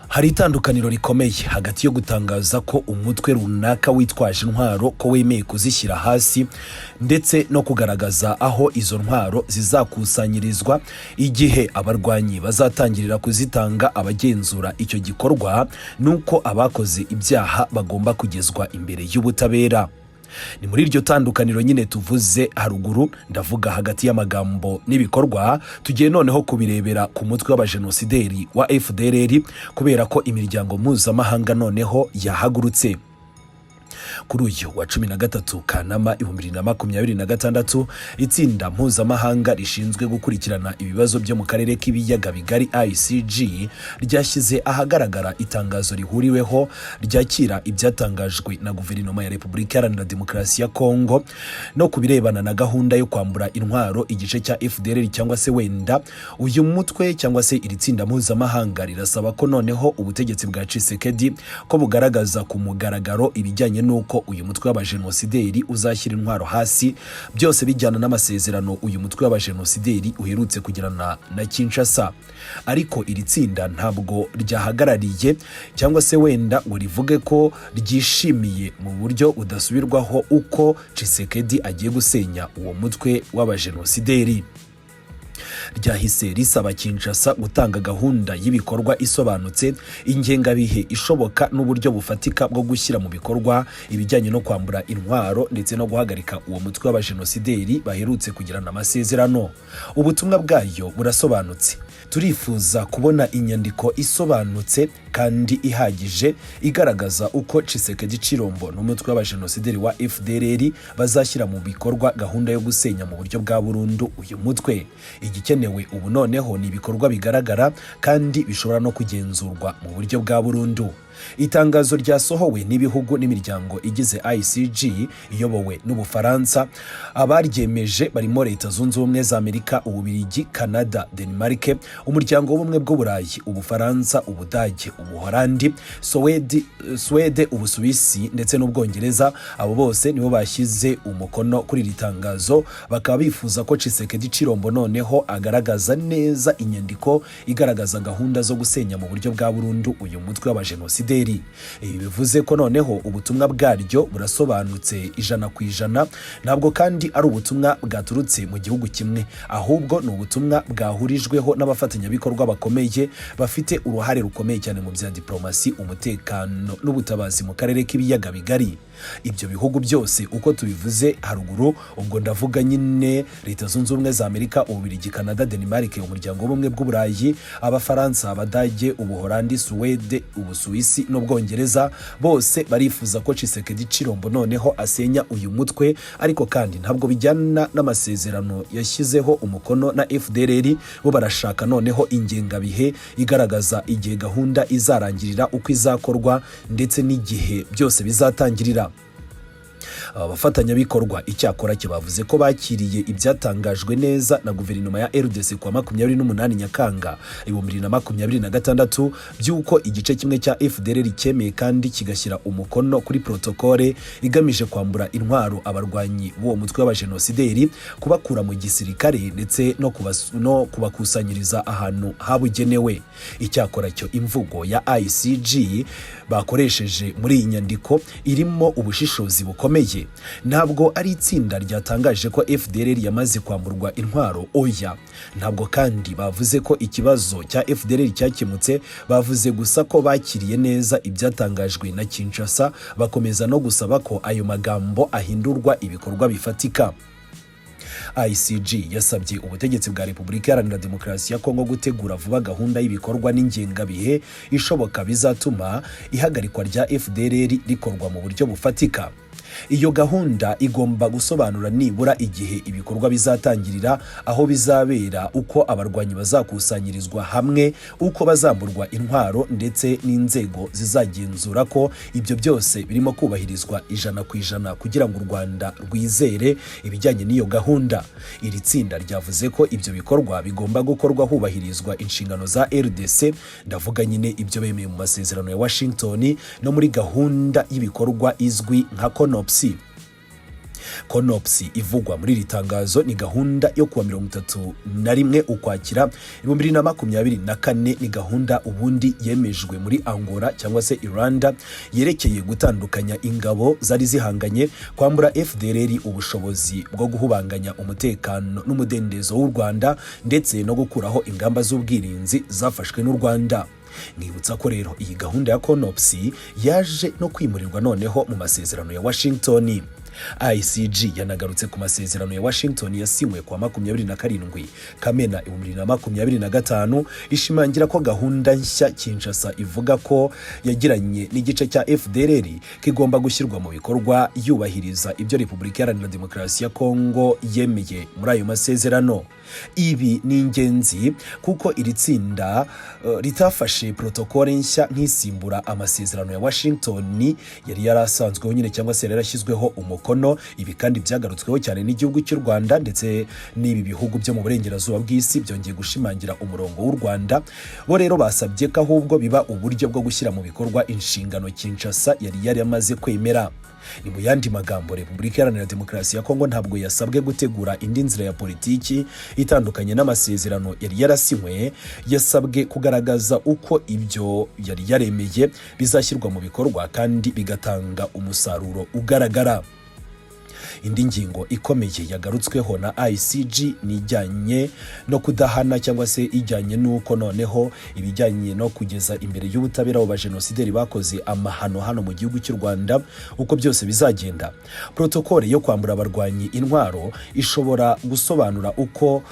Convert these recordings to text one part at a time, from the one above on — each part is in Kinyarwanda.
Hari itandukaniro rikomeye hagati yo gutangaza ko umutwe runaka witwaje intwaro ko wemeye kuzishyira hasi, ndetse no kugaragaza aho izo ntwaro zizakusanyirizwa, igihe abarwanyi bazatangirira kuzitanga, abagenzura icyo gikorwa, n'uko abakoze ibyaha bagomba kugezwa imbere y'ubutabera. Ni muri iryo tandukaniro nyine tuvuze haruguru, ndavuga hagati y'amagambo n'ibikorwa. Tugiye noneho kubirebera ku mutwe w'abajenosideri wa FDLR, kubera ko imiryango mpuzamahanga noneho yahagurutse. Kuri uyu wa 13 Kanama 2026, itsinda mpuzamahanga rishinzwe gukurikirana ibibazo byo mu karere k'Ibiyaga Bigari, ICG, ryashyize ahagaragara itangazo rihuriweho ryakira ibyatangajwe na Guverinoma ya Repubulika Iharanira Demokarasi ya Kongo no ku birebana na gahunda yo kwambura intwaro igice cya FDLR, cyangwa se wenda uyu mutwe, cyangwa se iri tsinda mpuzamahanga rirasaba ko noneho ubutegetsi bwa Tshisekedi ko bugaragaza ku mugaragaro ibijyanye n'uko uyu mutwe w'abajenosideri uzashyira intwaro hasi, byose bijyana n'amasezerano uyu mutwe w'abajenosideri uherutse kugirana na Kinshasa. Ariko iri tsinda ntabwo ryahagarariye cyangwa se wenda ngo rivuge ko ryishimiye mu buryo budasubirwaho uko Tshisekedi agiye gusenya uwo mutwe w'abajenosideri. Ryahise risaba Kinshasa gutanga gahunda y'ibikorwa isobanutse, ingengabihe ishoboka n'uburyo bufatika bwo gushyira mu bikorwa ibijyanye no kwambura intwaro ndetse no guhagarika uwo mutwe w'abajenosideri baherutse kugirana amasezerano. Ubutumwa bwayo burasobanutse: turifuza kubona inyandiko isobanutse kandi ihagije igaragaza uko Tshisekedi Tshilombo n'umutwe w'abajenosideri wa FDLR bazashyira mu bikorwa gahunda yo gusenya mu buryo bwa burundu uyu mutwe. Igikenewe ubu noneho ni ibikorwa bigaragara kandi bishobora no kugenzurwa mu buryo bwa burundu. Itangazo ryasohowe n'ibihugu n'imiryango igize ICG iyobowe n'Ubufaransa. Abaryemeje barimo Leta Zunze Ubumwe za Amerika, Ububiligi, Canada, Denmark, Umuryango w'Ubumwe bw'Uburayi, Ubufaransa, Ubudage, Ubuholandi, Suwede, Ubusuwisi ndetse n'Ubwongereza. Abo bose nibo bashyize umukono kuri iri tangazo, bakaba bifuza ko Tshisekedi Tshilombo noneho agaragaza neza inyandiko igaragaza gahunda zo gusenya mu buryo bwa burundu uyu mutwe w'abajenosideri. Ibi bivuze ko noneho ubutumwa bwaryo burasobanutse 100%. Ntabwo kandi ari ubutumwa bwaturutse mu gihugu kimwe, ahubwo ni ubutumwa bwahurijweho n'abafatanyabikorwa bakomeye bafite uruhare rukomeye cyane mu bya diplomasi, umutekano n'ubutabazi mu karere k'Ibiyaga Bigari. Ibyo bihugu byose uko tubivuze haruguru, ubwo ndavuga nyine Leta Zunze Ubumwe za Amerika, Ububiligi, Canada, Denmark, Umuryango w'Ubumwe bw'Uburayi, Abafaransa, Abadage, Ubuholandi, Suwede, Ubusuwisi n'Ubwongereza, bose barifuza ko Tshisekedi Tshilombo noneho asenya uyu mutwe. Ariko kandi ntabwo bijyana n'amasezerano yashyizeho umukono na FDLR. Bo barashaka noneho ingengabihe igaragaza igihe gahunda izarangirira, uko izakorwa ndetse n'igihe byose bizatangirira. Aba bafatanyabikorwa icyakora cyo bavuze ko bakiriye ibyatangajwe neza na Guverinoma ya RDC kuwa 28 Nyakanga 2026, by'uko igice kimwe cya FDLR cyemeye kandi kigashyira umukono kuri protokole igamije kwambura intwaro abarwanyi b'uwo mutwe w'abajenosideri, kubakura mu gisirikare ndetse no kubakusanyiriza ahantu habugenewe. Icyakora cyo imvugo ya ICG bakoresheje muri iyi nyandiko irimo ubushishozi bukomeye. Ntabwo ari itsinda ryatangaje ko FDLR yamaze kwamburwa intwaro, oya. Ntabwo kandi bavuze ko ikibazo cya FDLR cyakemutse. Bavuze gusa ko bakiriye neza ibyatangajwe na Kinshasa, bakomeza no gusaba ko ayo magambo ahindurwa ibikorwa bifatika. ICG yasabye ubutegetsi bwa Repubulika Iharanira Demokarasi ya Kongo gutegura vuba gahunda y'ibikorwa n'ingengabihe ishoboka bizatuma ihagarikwa rya FDLR rikorwa mu buryo bufatika. Iyo gahunda igomba gusobanura nibura igihe ibikorwa bizatangirira, aho bizabera, uko abarwanyi bazakusanyirizwa hamwe, uko bazamburwa intwaro ndetse n'inzego zizagenzura ko ibyo byose birimo kubahirizwa 100%, kugira ngo u Rwanda rwizere ibijyanye n'iyo gahunda. Iri tsinda ryavuze ko ibyo bikorwa bigomba gukorwa hubahirizwa inshingano za RDC, ndavuga nyine ibyo bemeye mu masezerano ya Washington no muri gahunda y'ibikorwa izwi nka CONOPS. CONOPS ivugwa muri iri tangazo ni gahunda yo kuwa 31 Ukwakira 2024. Ni gahunda ubundi yemejwe muri Angola cyangwa se Luanda, yerekeye gutandukanya ingabo zari zihanganye, kwambura FDLR ubushobozi bwo guhungabanya umutekano n'umudendezo w'u Rwanda, ndetse no gukuraho ingamba z'ubwirinzi zafashwe n'u Rwanda. Mwibutsa ko rero iyi gahunda ya CONOPS yaje no kwimurirwa noneho mu masezerano ya Washington. ICG yanagarutse ku masezerano ya Washington yasinywe kuwa 27 Kamena 2025, ishimangira ko gahunda nshya Kinshasa ivuga ko yagiranye n'igice cya FDLR kigomba gushyirwa mu bikorwa yubahiriza ibyo Repubulika Iharanira Demokarasi ya Kongo yemeye muri ayo masezerano. Ibi ni ingenzi kuko iri tsinda ritafashe protokole nshya nk'isimbura amasezerano ya Washington yari yarasanzweho nyine, cyangwa se yari yarashyizweho umukono. Ibi kandi byagarutsweho cyane n'igihugu cy'u Rwanda, ndetse n'ibi bihugu byo mu burengerazuba bw'isi byongeye gushimangira umurongo w'u Rwanda. Bo rero basabye ko ahubwo biba uburyo bwo gushyira mu bikorwa inshingano Kinshasa yari yaramaze kwemera. Ni mu yandi magambo, Repubulika Iharanira Demokarasi ya Kongo ntabwo yasabwe gutegura indi nzira ya politiki itandukanye n'amasezerano yari yarasinywe. Yasabwe kugaragaza uko ibyo yari yaremeye bizashyirwa mu bikorwa kandi bigatanga umusaruro ugaragara. Indi ngingo ikomeye yagarutsweho na ICG ni ijyanye no kudahana, cyangwa se ijyanye n'uko noneho ibijyanye no kugeza imbere y'ubutabera abo bajenosideri bakoze amahano hano mu gihugu cy'u Rwanda, uko byose bizagenda. Protokole yo kwambura abarwanyi intwaro ishobora gusobanura uko,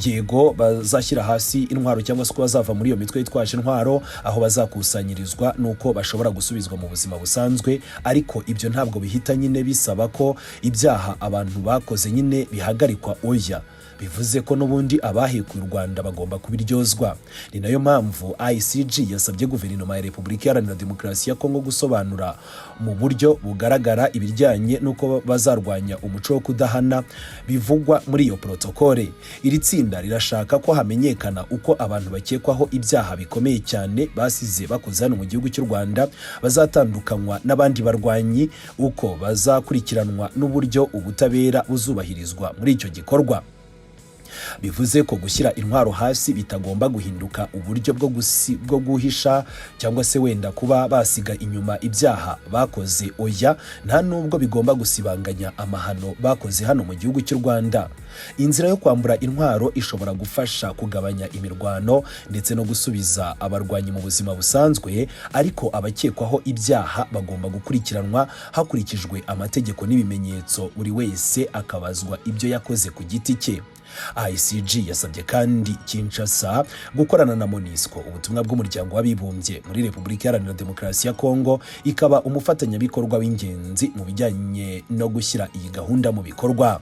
yego, bazashyira hasi intwaro, cyangwa se uko bazava muri iyo mitwe yitwaje intwaro, aho bazakusanyirizwa n'uko bashobora gusubizwa mu buzima busanzwe. Ariko ibyo ntabwo bihita nyine bisaba ko ibyaha abantu bakoze nyine bihagarikwa, oya. Bivuze ko n'ubundi abahekuye u Rwanda bagomba kubiryozwa. Ni nayo mpamvu ICG yasabye guverinoma ya Repubulika Iharanira Demokarasi ya Kongo gusobanura mu buryo bugaragara ibijyanye n'uko bazarwanya umuco wo kudahana bivugwa muri iyo protokole. Iri tsinda rirashaka ko hamenyekana uko abantu bakekwaho ibyaha bikomeye cyane basize bakoze hano mu gihugu cy'u Rwanda bazatandukanywa n'abandi barwanyi, uko bazakurikiranwa n'uburyo ubutabera buzubahirizwa muri icyo gikorwa. Bivuze ko gushyira intwaro hasi bitagomba guhinduka uburyo bwo guhisha cyangwa se wenda kuba basiga inyuma ibyaha bakoze, oya. Nta nubwo bigomba gusibanganya amahano bakoze hano mu gihugu cy'u Rwanda. Inzira yo kwambura intwaro ishobora gufasha kugabanya imirwano ndetse no gusubiza abarwanyi mu buzima busanzwe, ariko abakekwaho ibyaha bagomba gukurikiranwa hakurikijwe amategeko n'ibimenyetso, buri wese akabazwa ibyo yakoze ku giti cye. ICG yasabye kandi Kinshasa gukorana na MONUSCO, ubutumwa bw'Umuryango w'Abibumbye muri Repubulika Iharanira Demokarasi ya Kongo, ikaba umufatanyabikorwa w'ingenzi mu bijyanye no gushyira iyi gahunda mu bikorwa.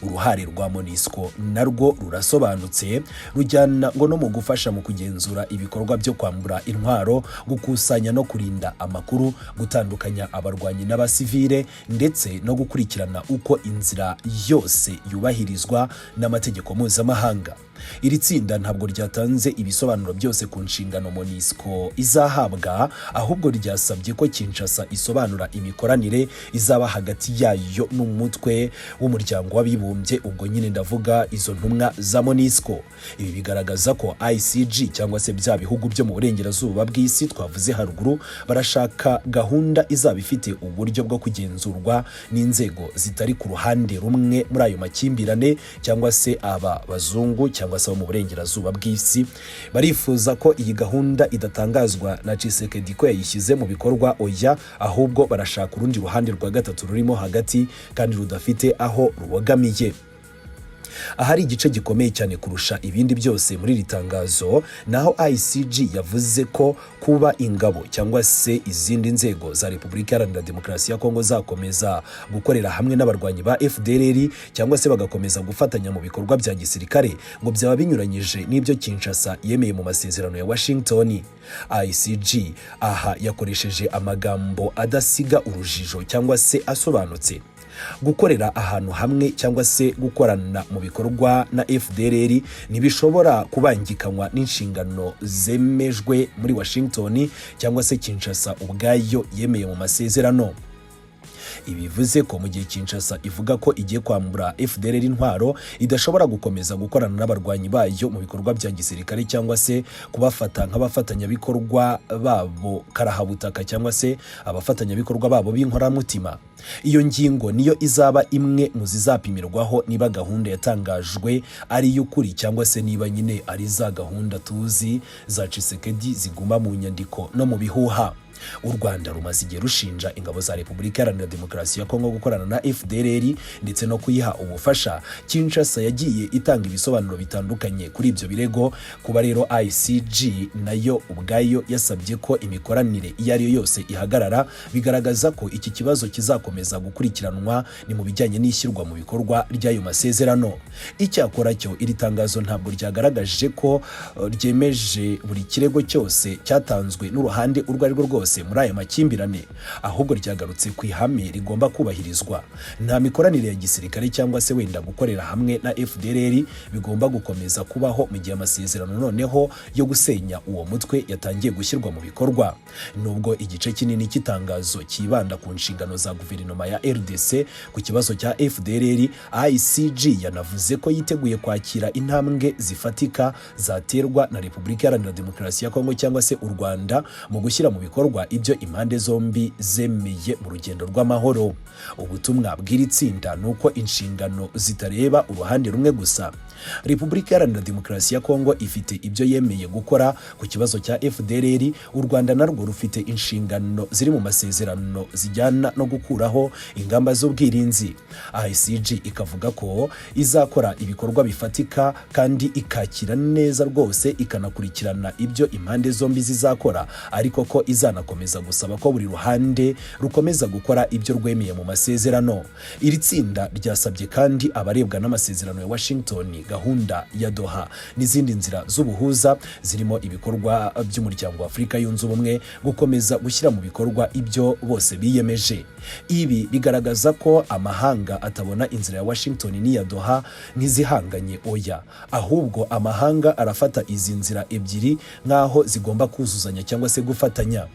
Uruhare rwa MONUSCO narwo rurasobanutse, rujyana ngo no mu gufasha mu kugenzura ibikorwa byo kwambura intwaro, gukusanya no kurinda amakuru, gutandukanya abarwanyi n'abasivile, ndetse no gukurikirana uko inzira yose yubahirizwa n'amategeko mpuzamahanga. Iri tsinda ntabwo ryatanze ibisobanuro byose ku nshingano MONUSCO izahabwa, ahubwo ryasabye ko Kinshasa isobanura imikoranire izaba hagati yayo n'umutwe w'Umuryango w'Abibumbye, ubwo nyine ndavuga izo ntumwa za MONUSCO. Ibi bigaragaza ko ICG, cyangwa se bya bihugu byo mu burengerazuba bw'isi twavuze haruguru, barashaka gahunda izaba ifite uburyo bwo kugenzurwa n'inzego zitari ku ruhande rumwe muri ayo makimbirane, cyangwa se aba bazungu cyangwa se abo mu burengerazuba bw'isi barifuza ko iyi gahunda idatangazwa na Tshisekedi ko yayishyize mu bikorwa, oya. Ahubwo barashaka urundi ruhande rwa gatatu rurimo hagati kandi rudafite aho rubogamiye. Ahari igice gikomeye cyane kurusha ibindi byose muri iri tangazo, naho ICG yavuze ko kuba ingabo cyangwa se izindi nzego za Repubulika Iharanira Demokarasi ya Kongo zakomeza gukorera hamwe n'abarwanyi ba FDLR, cyangwa se bagakomeza gufatanya mu bikorwa bya gisirikare, ngo byaba binyuranyije n'ibyo Kinshasa yemeye mu masezerano ya Washington. ICG aha yakoresheje amagambo adasiga urujijo cyangwa se asobanutse: gukorera ahantu hamwe cyangwa se gukorana mu bikorwa na FDLR ntibishobora kubangikanywa n'inshingano zemejwe muri Washington, cyangwa se Kinshasa ubwayo yemeye mu masezerano. Ibi bivuze ko mu gihe Kinshasa ivuga ko igiye kwambura FDLR intwaro, idashobora gukomeza gukorana n'abarwanyi bayo mu bikorwa bya gisirikare cyangwa se kubafata nk'abafatanyabikorwa babo karahabutaka cyangwa se abafatanyabikorwa babo b'inkoramutima. Iyo ngingo niyo izaba imwe mu zizapimirwaho niba gahunda yatangajwe ari iy'ukuri cyangwa se niba nyine ari za gahunda tuzi za Tshisekedi ziguma mu nyandiko no mu bihuha. U Rwanda rumaze igihe rushinja ingabo za Repubulika Iharanira Demokarasi ya Kongo gukorana na FDLR ndetse no kuyiha ubufasha. Kinshasa yagiye itanga ibisobanuro bitandukanye kuri ibyo birego. Kuba rero ICG nayo ubwayo yasabye ko imikoranire iyo ari yo yose ihagarara, bigaragaza ko iki kibazo kizakomeza gukurikiranwa, ni mu bijyanye n'ishyirwa mu bikorwa ry'ayo masezerano. Icyakora cyo, iri tangazo ntabwo ryagaragaje ko ryemeje buri kirego cyose cyatanzwe n'uruhande urwo ari rwo rwose muri aya makimbirane, ahubwo ryagarutse ku ihame rigomba kubahirizwa: nta mikoranire ya gisirikare cyangwa se wenda gukorera hamwe na FDLR bigomba gukomeza kubaho mu gihe amasezerano noneho yo gusenya uwo mutwe yatangiye gushyirwa mu bikorwa. Nubwo igice kinini cy'itangazo cyibanda ku nshingano za guverinoma ya RDC ku kibazo cya FDLR, ICG yanavuze ko yiteguye kwakira intambwe zifatika zaterwa na Repubulika Iharanira Demokarasi ya Kongo cyangwa se u Rwanda mu gushyira mu bikorwa ibyo impande zombi zemeye mu rugendo rw'amahoro. Ubutumwa bw'iri tsinda ni uko inshingano zitareba uruhande rumwe gusa. Repubulika Iharanira Demokarasi ya Kongo ifite ibyo yemeye gukora ku kibazo cya FDLR. U Rwanda narwo rufite inshingano ziri mu masezerano zijyana no gukuraho ingamba z'ubwirinzi. ICG ikavuga ko izakora ibikorwa bifatika kandi ikakira neza rwose, ikanakurikirana ibyo impande zombi zizakora, ariko ko izanakomeza gusaba ko buri ruhande rukomeza gukora ibyo rwemeye mu masezerano. Iri tsinda ryasabye kandi abarebwa n'amasezerano ya Washington, gahunda ya Doha n'izindi nzira z'ubuhuza zirimo ibikorwa by'Umuryango wa Afurika Yunze Ubumwe gukomeza gushyira mu bikorwa ibyo bose biyemeje. Ibi bigaragaza ko amahanga atabona inzira ya Washington n'iya Doha nk'izihanganye. Oya, ahubwo amahanga arafata izi nzira ebyiri nk'aho zigomba kuzuzanya cyangwa se gufatanya.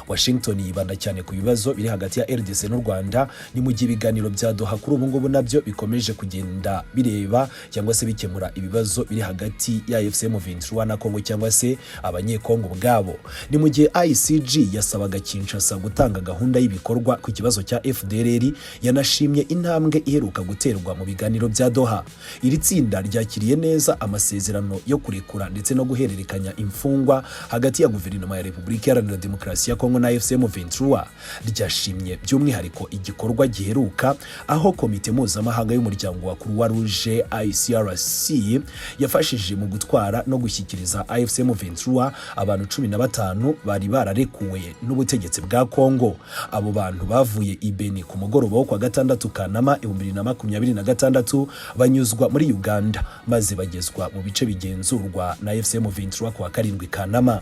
Washington yibanda cyane ku bibazo biri hagati ya RDC n'u Rwanda, ni mu gihe ibiganiro bya Doha kuri ubu ngubu nabyo bikomeje kugenda bireba cyangwa se bikemura ibibazo biri hagati ya AFC M23 na Congo cyangwa se Abanyekongo ubwabo. Ni mu gihe ICG yasabaga Kinshasa gutanga gahunda y'ibikorwa ku kibazo cya FDLR, yanashimye intambwe iheruka guterwa mu biganiro bya Doha. Iri tsinda ryakiriye neza amasezerano yo kurekura ndetse no guhererekanya imfungwa hagati ya guverinoma ya Repubulika Iharanira Demokarasi ya Kongo na AFC M23. Ryashimye by'umwihariko igikorwa giheruka aho komite mpuzamahanga y'umuryango wa Croix Rouge, ICRC, yafashije mu gutwara no gushyikiriza AFC M23 abantu 15 bari bararekuwe n'ubutegetsi bwa Kongo. Abo bantu bavuye i Beni ku mugoroba wo kwa gatandatu Kanama 2026, banyuzwa muri Uganda maze bagezwa mu bice bigenzurwa na AFC M23 ku wa karindwi Kanama.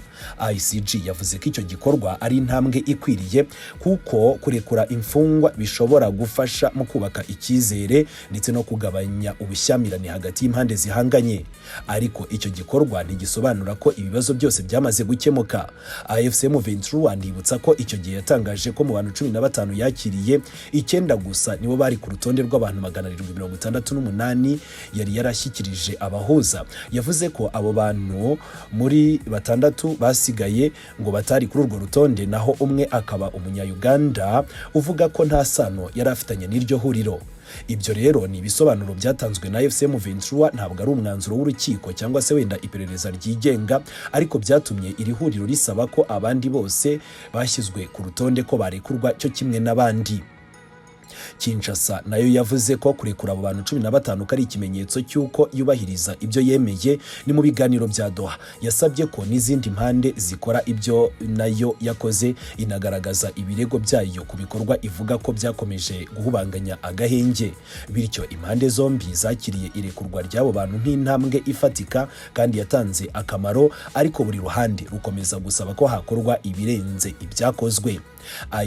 ICG yavuze ko icyo gikorwa ari intambwe ikwiriye, kuko kurekura imfungwa bishobora gufasha mu kubaka icyizere ndetse no kugabanya ubushyamirane hagati y'impande zihanganye. Ariko icyo gikorwa ntigisobanura ko ibibazo byose byamaze gukemuka. AFC M23, ndibutsa ko icyo gihe yatangaje ko mu bantu 15 yakiriye, icyenda gusa nibo bari ku rutonde rw'abantu 768 yari yarashyikirije abahuza. Yavuze ko abo bantu muri batandatu basigaye ngo batari kuri urwo rutonde, naho umwe akaba Umunya-Uganda uvuga ko nta sano yari afitanye n'iryo huriro. Ibyo rero ni ibisobanuro byatanzwe na AFC M23, ntabwo ari umwanzuro w'urukiko cyangwa se wenda iperereza ryigenga, ariko byatumye iri huriro risaba ko abandi bose bashyizwe ku rutonde ko barekurwa cyo kimwe n'abandi. Kinshasa nayo yavuze ko kurekura abo bantu 15 ko ari ikimenyetso cy'uko yubahiriza ibyo yemeye ni mu biganiro bya Doha. Yasabye ko n'izindi mpande zikora ibyo nayo yakoze, inagaragaza ibirego byayo ku bikorwa ivuga ko byakomeje guhubanganya agahenge. Bityo impande zombi zakiriye irekurwa ry'abo bantu nk'intambwe ifatika kandi yatanze akamaro, ariko buri ruhande rukomeza gusaba ko hakorwa ibirenze ibyakozwe.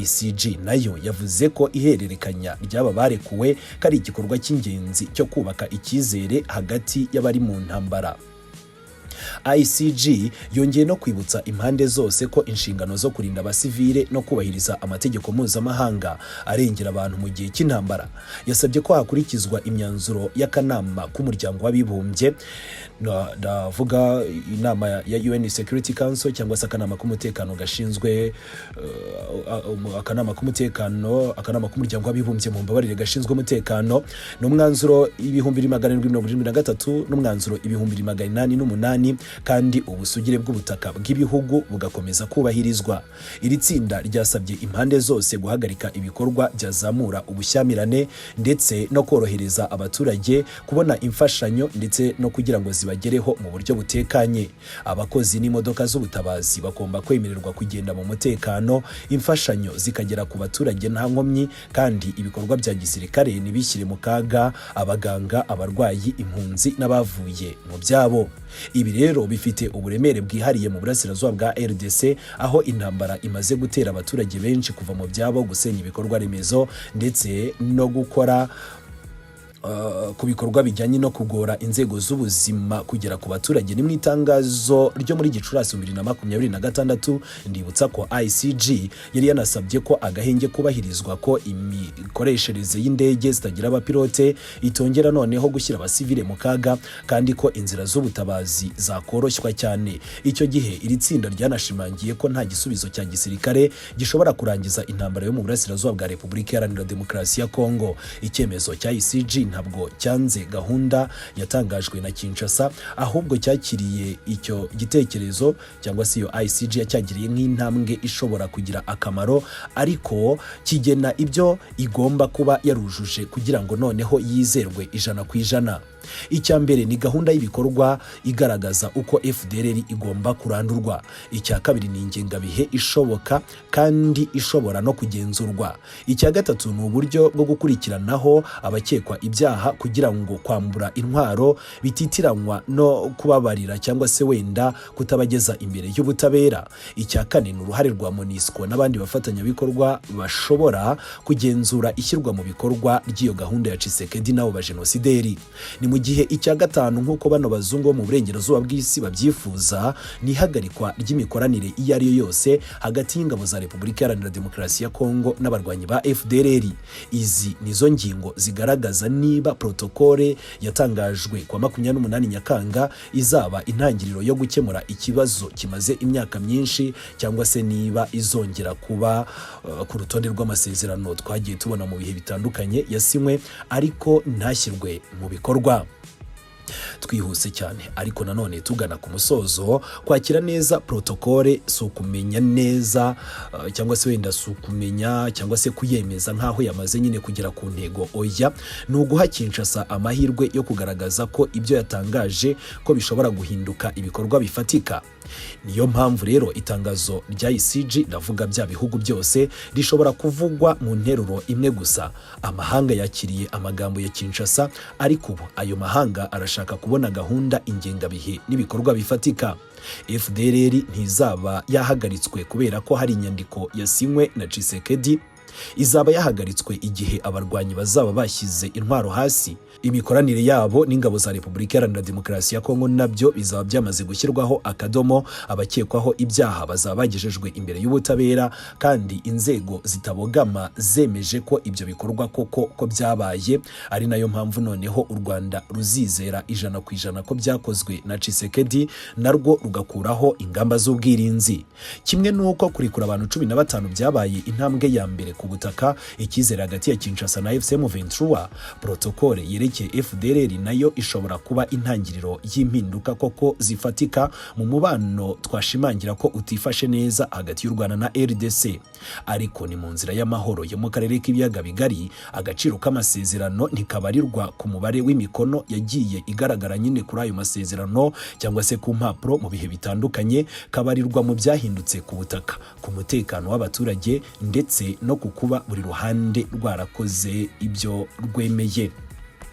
ICG nayo yavuze ko ihererekanya ry'aba barekuwe ko ari igikorwa cy'ingenzi cyo kubaka icyizere hagati y'abari mu ntambara. ICG yongeye no kwibutsa impande zose ko inshingano zo kurinda abasivile no kubahiriza amategeko mpuzamahanga arengera abantu mu gihe cy'intambara. Yasabye ko hakurikizwa imyanzuro y'akanama k'Umuryango w'Abibumbye, ndavuga inama ya UN Security Council cyangwa se akanama k'umutekano gashinzwe akanama k'umutekano, akanama k'Umuryango w'Abibumbye, mu mbabarire, gashinzwe umutekano, n'umwanzuro 2773 n'umwanzuro 2808, kandi ubusugire bw'ubutaka bw'ibihugu bugakomeza kubahirizwa. Iri tsinda ryasabye impande zose guhagarika ibikorwa byazamura ubushyamirane ndetse no korohereza abaturage kubona imfashanyo ndetse no kugira ngo zibagereho mu buryo butekanye. Abakozi n'imodoka z'ubutabazi bagomba kwemererwa kugenda mu mutekano, imfashanyo zikagera ku baturage nta nkomyi, kandi ibikorwa bya gisirikare ntibishyire mu kaga abaganga, abarwayi, impunzi n'abavuye mu byabo. Ibi rero bifite uburemere bwihariye mu burasirazuba bwa RDC, aho intambara imaze gutera abaturage benshi kuva mu byabo, gusenya ibikorwa remezo ndetse no gukora ku bikorwa bijyanye no kugora inzego z'ubuzima kugera ku baturage. Ni mu itangazo ryo muri Gicurasi 2026. Ndibutsa ko ICG yari yanasabye ko agahenge kubahirizwa, ko imikoreshereze y'indege zitagira abapilote itongera noneho gushyira abasivile mu kaga, kandi ko inzira z'ubutabazi zakoroshywa cyane. Icyo gihe iri tsinda ryanashimangiye ko nta gisubizo cya gisirikare gishobora kurangiza intambara yo mu burasirazuba bwa Repubulika Iharanira Demokarasi ya Kongo. Icyemezo cya ICG ntabwo cyanze gahunda yatangajwe na Kinshasa, ahubwo cyakiriye icyo gitekerezo, cyangwa se iyo ICG yacyagiriye nk'intambwe ishobora kugira akamaro, ariko kigena ibyo igomba kuba yarujuje kugira ngo noneho yizerwe 100%. Icya mbere ni gahunda y'ibikorwa igaragaza uko FDLR igomba kurandurwa. Icya kabiri ni ingengabihe ishoboka kandi ishobora no kugenzurwa. Icya gatatu ni uburyo bwo gukurikiranaho abakekwa ibyaha, kugira ngo kwambura intwaro bititiranwa no kubabarira cyangwa se wenda kutabageza imbere y'ubutabera. Icya kane ni uruhare rwa MONUSCO n'abandi bafatanyabikorwa bashobora kugenzura ishyirwa mu bikorwa ry'iyo gahunda ya Tshisekedi n'abo bajenosideri. Ni mu gihe icya gatanu, nk'uko bano bazungu bo mu burengerazuba bw'isi babyifuza, ni ihagarikwa ry'imikoranire iyo ari yo yose hagati y'ingabo za Repubulika Iharanira Demokarasi ya Kongo n'abarwanyi ba FDLR. Izi nizo ngingo zigaragaza niba protokole yatangajwe kwa 28 Nyakanga izaba intangiriro yo gukemura ikibazo kimaze imyaka myinshi, cyangwa se niba izongera kuba ku rutonde rw'amasezerano twagiye tubona mu bihe bitandukanye yasinywe ariko ntashyirwe mu bikorwa. Twihuse cyane ariko nanone tugana ku musozo, kwakira neza protokole si ukumenya neza cyangwa se wenda si ukumenya cyangwa se kuyemeza nk'aho yamaze nyine kugera ku ntego. Oya, ni uguha Kinshasa amahirwe yo kugaragaza ko ibyo yatangaje ko bishobora guhinduka ibikorwa bifatika. Niyo mpamvu rero itangazo rya ICG, ndavuga bya bihugu byose, rishobora kuvugwa mu nteruro imwe gusa: amahanga yakiriye amagambo ya Kinshasa, ariko ubu ayo mahanga arashaka kubona gahunda, ingengabihe n'ibikorwa bifatika. FDLR ntizaba yahagaritswe kubera ko hari inyandiko yasinywe na Tshisekedi. Izaba yahagaritswe igihe abarwanyi bazaba bashyize intwaro hasi, imikoranire yabo n'ingabo za Repubulika Iharanira Demokarasi ya Kongo nabyo bizaba byamaze gushyirwaho akadomo, abakekwaho ibyaha bazaba bagejejwe imbere y'ubutabera, kandi inzego zitabogama zemeje ko ibyo bikorwa koko ko byabaye. Ari nayo mpamvu noneho u Rwanda ruzizera 100% ko byakozwe na Tshisekedi, narwo rugakuraho ingamba z'ubwirinzi. Kimwe n'uko kurekura abantu 15 byabaye intambwe ya mbere ku butaka icyizere hagati ya Kinshasa na AFC M23, protokole yerekeye FDLR nayo ishobora kuba intangiriro y'impinduka koko zifatika mu mubano twashimangira ko utifashe neza hagati y'u Rwanda na RDC. Ariko ni mu nzira y'amahoro yo mu karere k'Ibiyaga Bigari, agaciro k'amasezerano ntikabarirwa ku mubare w'imikono yagiye igaragara nyine kuri ayo masezerano cyangwa se ku mpapuro mu bihe bitandukanye. Kabarirwa mu byahindutse ku butaka, ku mutekano w'abaturage, ndetse no ku kuba buri ruhande rwarakoze ibyo rwemeye.